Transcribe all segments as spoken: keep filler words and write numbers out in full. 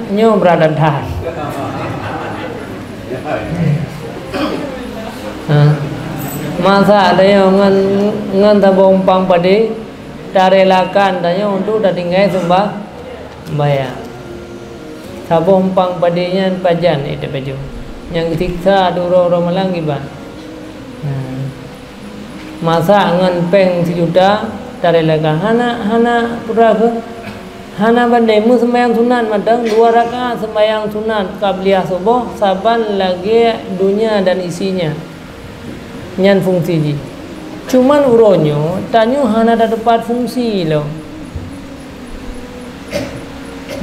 Nyoe brat that-that. Ha. Masa tanyoe ngon, ngon saboh umpang padé, tarelakan tanyoe untuk tatinggai seumbah-, sembahyang. Saboh umpang padé nyan pajan, eh, tapajoh. Nyang geusiksa di uroe-uroe malam kiban. Ha. Masa ngon péng sijuta tarelakan. Hana, hana, peue keuh? Hana bandé, meuseumbahyang sunat mantong, dua rakaat seumbahyang sunat qabliyah suboh saban lagée donya dan isinya. Nyan fungsi jih. Cuman uroe nyoe, tanyoe hana tateupat fungsi lom.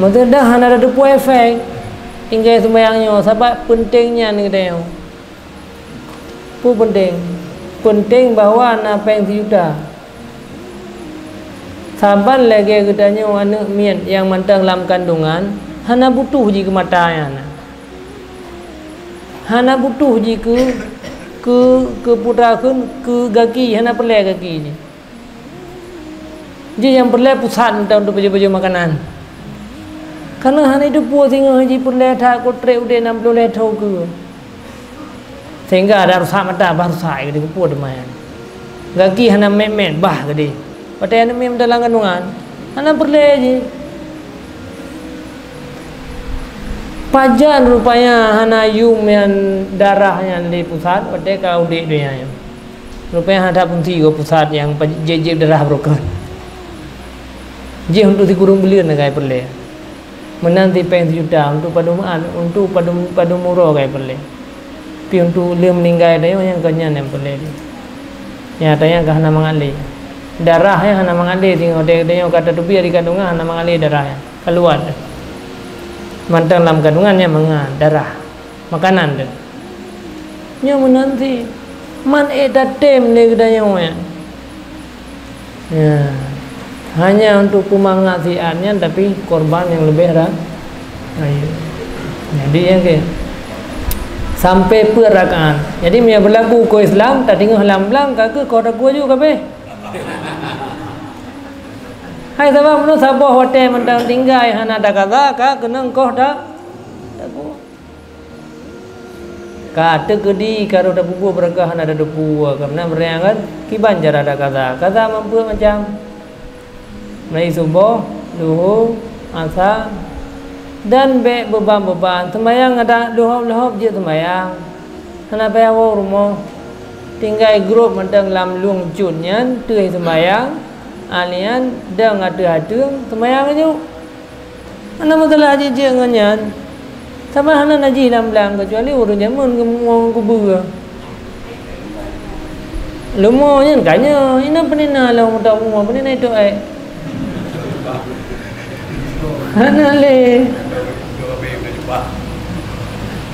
Maksudnya hana tateupeue efek tinggai seumbahyang nyoe, sabab peunteng nyan geutanyoe. Peue peunteng? Peunteng bahwa na péng sijuta. Saban lagée geutanyoe aneuëk miet nyang mantong lam kandungan, hana butoh jih keu mata nyan. Hana butoh jih keu, keu, keu peue kheun, keu gaki, hana peureulée gaki jih. Jih nyang peureulée pusat mantong untuk pajoh-pajoh makanan. Kareuna hana jiteupeue singoh jih peureulée that keu treb udeb nam ploh lhée thon keu. Sehingga ada rusak mata, bah rusak geude keupeue teuma nyan. Gaki hana mét-mét, bah geude. Watée aneuëk miet mantong lam kandungan, hana peureulée jih. Pajan rupanya hana yum nyan darah nyan lé pusat watée ka udeb donya nyoe. Rupanya hana that fungsi keu pusat nyang pe-, jeuet-jeuet darah broken. Jih untuk sikureueng buleuen ka peureulée. Meunan cit péng sijuta untuk padum an, untuk padum, padum uroe ka peureulée. Pi untuk lheueh meuninggai tanyoe nyang kon nyan nyang peureulée. Nyata nyan ka hana mangat lé. Darah nyan hana mangat lé, singoh watée tanyoe ka tateubiet di kandungan hana mangat lé darah nyan. Kaluar. Mantong lam kandungan nyan mangat darah. Makanan teuh. Nyoe meunan cit. Man ék tatem lé geutanyoe nyan. Ya. Hanya untuk peumangat siat nyan, tapi korban nyang leubeh ra-, rayeuk. Jadi, ya ke? Sampai peuet rakaat. Jadi, meunyoe beulaku huköm Islam, tateungoh lam blang, ka keuh koh takue ju kabeh. Hai sabab meunyoe saboh watée mantong tinggai hana takaza, ka keunong koh ta-, takue. Ka teukeudi ka rôh tapeubuet beureukat hana tateupeue, ka meunan beureukat kan? Kiban cara takaza? Kaza meupeue macam? Mulai suboh, luhô, asa, dan bék beuban-beuban. Seumayang adak leuhop-leuhop jeuet seumayang. Hana payah woe u rumoh. Tinggai grob mantong lam lueng cut nyan, teuh seumayang, alian dong ateueh ateueng, seumayang ju. Hana masalah jijak ngon nyan. Saban hana najih lam blang, keucuali ureuëng jameun geumuwoe ngon kubeue. Leumo nyan ka nyoe, inan peunina lom meutak muwoe, peunina itôk ék. Hana lé.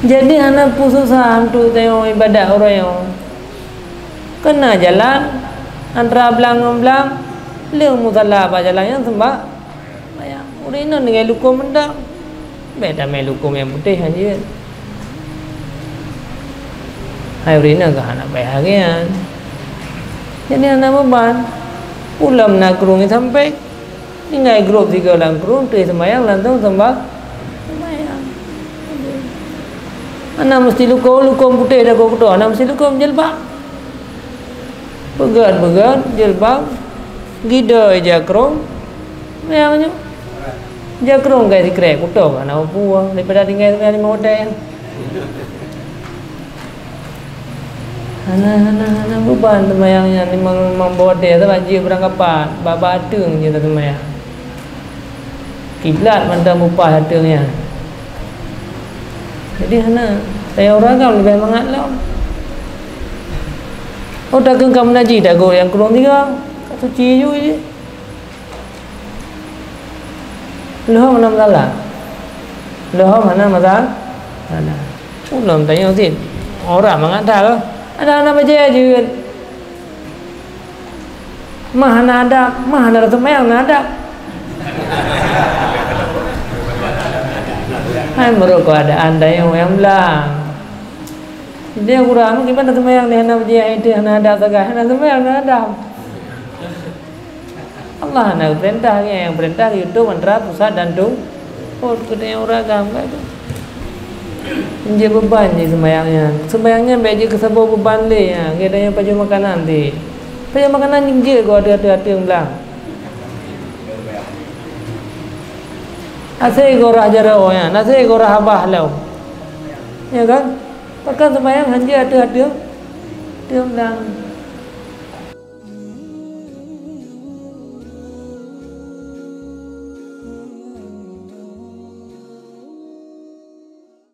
Jadi hana peue susah untuk tanyoe ibadat uroe nyoe. Keuna jalan antara blang ngon blang, lheueh musala bak jalan nyan seumbah. Bayang, ureuëng inong tinggai lukôm mantong. Bék tamé lukôm nyang putéh hanjeuet. Hai ureuëng inong ka hana payah lagée nyan. Jadi hana meuban. Ulôn na krueng sampai tinggai grob sigoe lam krueng, teuh seumayang langsong seumbah-, seumayang. Hana meusti lukôm, lukôm putéh dagoe kuto, hana meusti lukôm jilbab. Peugét-peugét jilbab, gidai jakrong, nyang nyoe. Jakrong kai sikrek kuto hana peue, daripada tinggai seumayang limong watée. Hana, hana, hana beuban seumayang nyan limong, limong watée, sabab jih beurangkapat, bak-bak ateueng jih taseumayang. Kiblat mantong mupah ateueng nyan. Jadi hana, tayue ureuëng agam leubeh mangat lom. Oh, takheun ka meunaji dagoe nyang krueng tiga, ka suci ju jih. Leuhom hana masalah. Leuhom hana masalah. Hana. Ulôn tanyoe cit. Orang mangat that keuh. Ada hana bajée jeuet. Mah hana adab, mah hana seumayang hana adab. Hai meurok keuadaan tanyoe nyang blang. Dia kurang, kiban na seumayang dia hana bajih, hai teuh hana adab sagai, hana seumayang hana adab. Allah hana geupeurintah, nyang peurintah geututob antara pusat dan tu-, Pot keuneuk ureueng agam ka tu. Jeuet beuban jih seumayang nyan. Seumayang nyan bèk jeuet keusaboh beuban lé nyan. Geutanyoe pajoh makanan ti. Pajoh makanan jeuet keu ateueh-ateueh blang. Asai goh rhah jaroe nyan, asai goh rhah babah lom. Ya kan? Pakon seumayang han jeuet ateueh-ateueh? Ateueh blang.